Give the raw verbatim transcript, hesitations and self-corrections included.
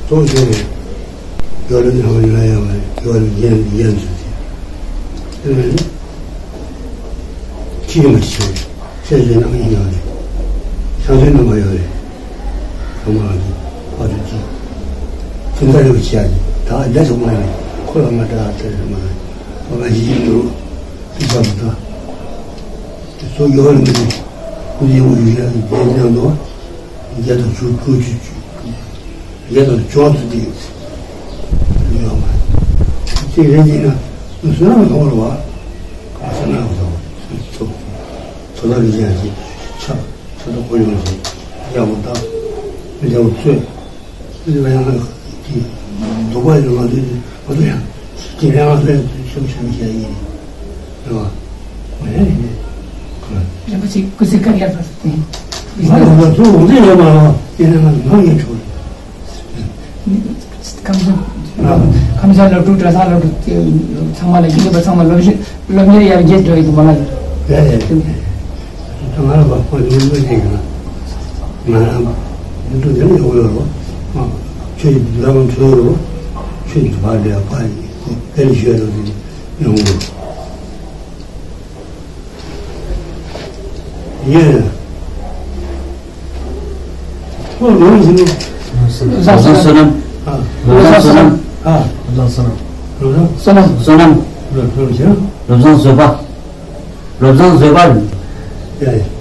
ཏོག་ཙམ་རེད། ཡོད་ལ་ནི་ཧོ་ཡོད་ལ་ཡང་མ་རེད། ཡོད་ལ་ཡན་ཡན་ཚུལ་ཏེ། དེ་ནས་ནི་ཁྱི་མ་ཤེས། ཤེས་ཤེས་ན་མི་ཡོད་རེད། ཤང་ཤེས་ན་མ་ཡོད་རེད། ཚང་མ་ལ་ནི་ཕ་ཚོད་ཅིག་དེ་འདྲ་རེ་བ་བྱས་ནས་ད་ལས་ཐུབ་མ་རེད། ཁོ་ལ་ང་འདྲ་ལྟ་རེད་མ་རེད། ང་ཡིན་འགྲོ། དེ་ཙམ་ད། དེ་ཚོ་ཡོད་རེད་མི་འདུག་ཁོ་ཡིན་འོ་ཡོད་ཡ་ཡིན་ཡང་འདུག་བརྒྱ་དང་བཅུ་དགུ་བཅུ་བཅུ། བརྒྱ་དང་བཅུ་བ་དེ་ཡོད་མ་རེད། དེ་རེད་ཡིན་ན་བསོད་ནམས་ཐོག་ལ་བ། ག་བསོད་ནམས་ཐོག་ཐོག་ཐོག་ལ་ཡ་ཞིག་ཆ་ཆ་དང་ཁོར་ཡོང་ཞིག་ཡག་པོ་བཏང་། མི་འདྲ་བོ་ཚོས། དེ་ལ་ཡང་གི་འདུག་པ་ཡིན་ང་ཚོས་ང་ཚོ་ཡང་དེ་ལས་ང་ཚོས་ཤུགས་ཆེན་བྱས་ཡིན། རེད་བ། ཨེ་ཡིན། རིན་པོ་ཆེ་སྐུ་ཚེ་བསྐལ་བརྒྱར་བར་དུ་བརྟན། ང་ལ་ང་ཚོ་འོང་དེ་ཡོད་མ་རེད་བ། དེ་ནས་ང་ང་ངས་ཆོག་རེད། ཁམས་ཁམས་སངས་སློབ་ཕྲུག་གྲྭ་ཚང་སློབ་ཕྲུག་ཚང་མ་ལ་དགེ་འདུན་པ་ཚང་མ་སློབ་གཞི་སློབ་གཉེར་ཡར་རྒྱས་འགྲོ་ཡི་འདུག་མ་ལ། ཡ་ཡ་ཡ། ང་ལ་བ་ཁོ་ཉིན་མོ་ཞིག་ཡིན་ན། ང་རང་མི་འདུག་ནས་ཡོང་ཡོད་རོ། ཁྱོད་ཀྱི་འདུག་ལམ་འཚོལ་རོ། ཁྱོད་ཀྱི་བར་ལས་པ་ཡིན་ཁོ་དེ་ལ་ཞོལ་རོ་དེ་ཡོང་རོ། ཡེ། ཁོ་ལོ་ཡིན་ནོ། བཟང་བསོད་ནམས། ཨ། བཟང་བསོད་ནམས། ཨ། བཟང་བསོད་ནམས། བཟང་བསོད་ནམས། བསོད་ནམས། བསོད་ནམས། བཟང་བསོད་ནམས། བཟང་བསོད་པ། བཟང་བསོད་པ། ཡ་ཡ།